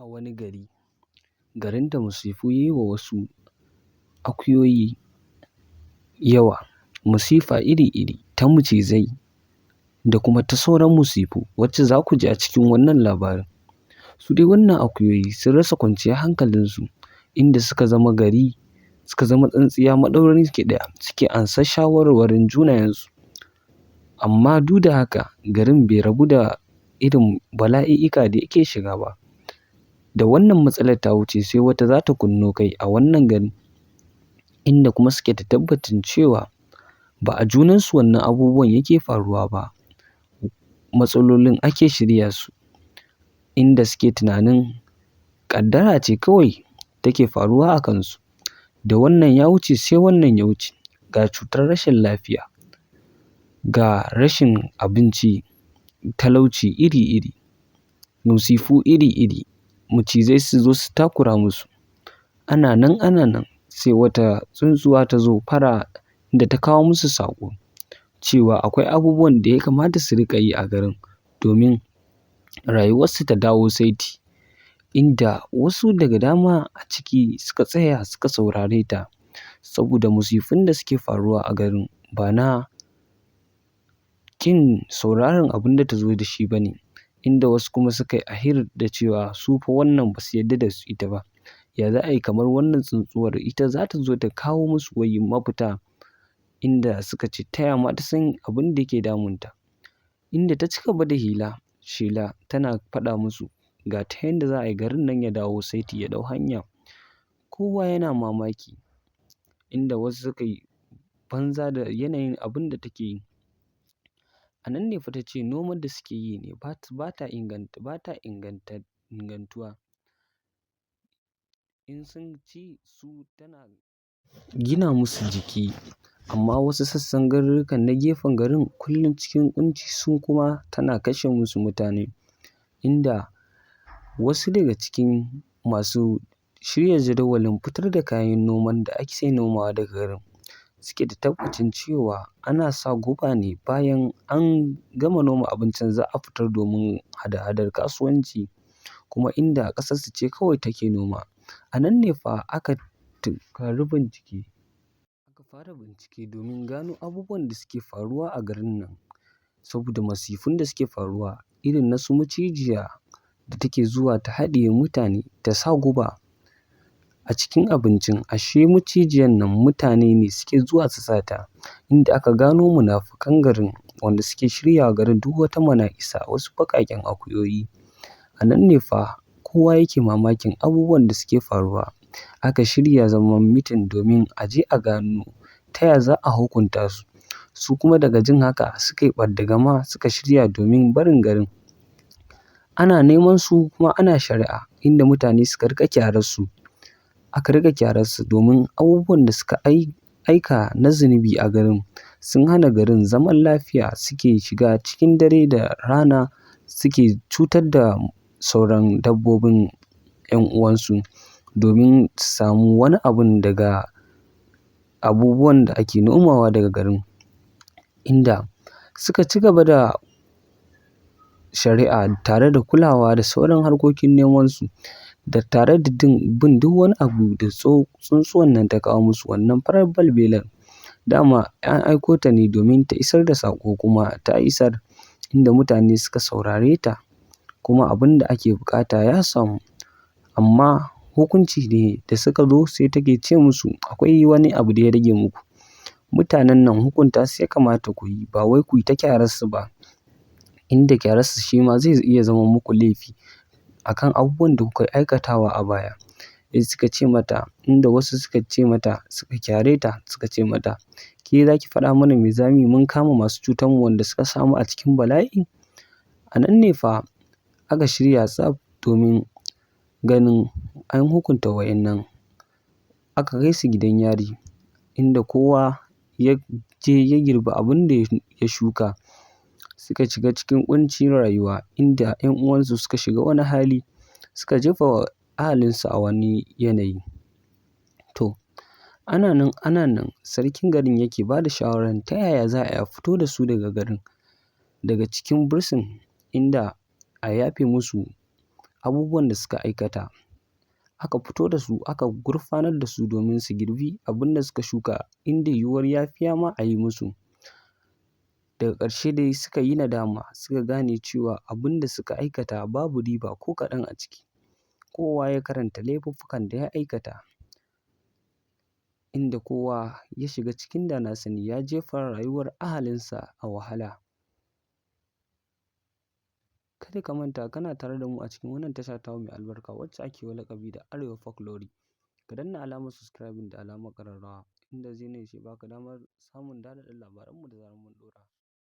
A wani gari, garin da masifu ya yi wa wasu akuyoyi yawa, masifa iri-iri, ta macizai da kuma ta sauran masifu wacce za ku ji a cikin wannan labarin. Su dai wannan akuyoyi sun rasa kwanciyar hankalinsu, inda suka zama gari, suka zama tsintsiya maɗaurinki ɗaya, suke amsar shawarwarin junayensu. Amma duk da haka garin bai rabu da irin bala'i'ika da yake shiga ba. Da wannan matsalar ta wuce sai wata za ta kunno kai a wannan garin, inda kuma suke da tabbacin cewa ba a junansu wannan abubuwan yake faruwa ba, matsalolin ake shirya su, inda suke tunanin ƙaddara ce kawai take faruwa a kansu. Da wannan ya wuce sai wannan ya wuce, ga cutar rashin lafiya, ga rashin abinci, talauci iri-iri, masifu iri-iri, macizai su zo su takura musu. Ana nan ana nan sai wata tsuntsuwa ta zo fara da ta kawo musu saƙo cewa akwai abubuwan da ya kamata su riƙa yi a garin domin rayuwarsu ta dawo saiti, inda wasu daga dama a ciki suka tsaya suka saurare ta saboda masifun da suke faruwa a garin ba na ƙin sauraron abin da ta zo da shi ba ne, inda wasu kuma suka yi ahir da cewa su fa wannan ba su yarda da ita ba. Ya za a yi kamar wannan tsuntsuwar ita za ta zo ta kawo musu wai mafita, inda suka ce ta ya ma ta san abin da yake damunta? Inda ta ci gaba da hila, shela tana faɗa musu ga ta yanda za a yi garin nan ya dawo saiti ya ɗau hanya. Kowa yana mamaki, inda wasu suka yi banza da yanayin abin da take yi. A nan ne fa ta ce noman da suke yi ne ba ta ingantuwa. In sun ci su tana gina musu jiki, amma wasu sassan garurrukan na gefen garin kullum cikin ƙunci su kuma tana kashe musu mutane, inda wasu daga cikin masu shirya jadawalin fitar da kayan noman da ake nomawa daga garin suke da tabbacin cewa ana sa guba ne bayan an gama noma abincin za a fitar domin hada-hadar kasuwanci, kuma inda ƙasarsu ce kawai take noma. A nan ne fa aka tunkari bincike, aka fara bincike domin gano abubuwan da suke faruwa a garin nan saboda masifun da suke faruwa irin na su macijiya da take zuwa ta haɗiye mutane ta sa guba a cikin abincin, ashe macijiyar nan mutane ne suke zuwa su sa ta, inda aka gano munafukan garin wanda suke shirya wa garin duk wata manakisa, wasu baƙaƙen akuyoyi. A nan ne fa kowa yake mamakin abubuwan da suke faruwa. Aka shirya zaman meeting domin a je a gano ta ya za a hukunta su. Su kuma daga jin haka suka yi ɓadda gama suka shirya domin barin garin. Ana neman su kuma ana shari'a, inda mutane suka riƙa kyararsu. Aka riƙa kyararsu domin abubuwan da suka aika na zunubi a garin sun hana garin zaman lafiya, suke shiga cikin dare da rana suke cutar da sauran dabbobin 'yan uwansu domin su samu wani abun daga abubuwan da ake nomawa daga garin. Inda suka ci gaba da shari'a tare da kulawa da sauran harkokin nomansu da tare da bin duk wani abu da tsuntsuwan nan ta kawo musu, wannan farar balbelar. Dama an aiko ta ne domin ta isar da saƙo kuma ta isar, inda mutane suka saurare ta kuma abin da ake buƙata ya samu. Amma hukunci ne da suka zo sai take ce musu akwai wani abu da ya rage muku. Mutanen nan hukunta su ya kamata ku yi ba wai ku yi ta kyararsu ba, inda kyararsu shi ma zai iya zama muku laifi a kan abubuwan da kuka aikatawa a baya. Sai suka ce mata, inda wasu suka ce mata, suka kyare ta suka ce mata, ke za ki faɗa mana me za mu yi mun kama masu cutarmu wanda suka sa mu a cikin bala'i? A nan ne fa aka shirya tsaf domin ganin an hukunta waɗannan. Aka kai su gidan yari, inda kowa ya je ya girbi abin da ya shuka. Suka shiga cikin ƙuncin rayuwa, inda 'yan uwansu suka shiga wani hali, suka jefa ahalinsu a wani yanayi. To, ana nan ana nan sarkin garin yake ba da shawarar ta yaya za a yi a fito da su daga garin, daga cikin bursin, inda a yafe musu. abubuwan da suka aikata. Aka fito da su aka gurfanar da su domin su girbi abin da suka shuka, in da yiwuwar yafiya ma a yi musu. Daga ƙarshe dai suka yi nadama, suka gane cewa abin da suka aikata babu riba ko kaɗan a ciki. Kowa ya karanta laifuffukan da ya aikata, inda kowa ya shiga cikin da-na-sani ya jefa rayuwar ahalinsa a wahala. Kada ka manta kana tare da mu a cikin wannan tasha tamu mai albarka wacce ake wa laƙabi da Arewa Folklore. Ka danna alamar subscribing da alamar ƙararrawa, inda zai ba ka damar samun daɗaɗɗen labaranmu da zarar mun ɗora.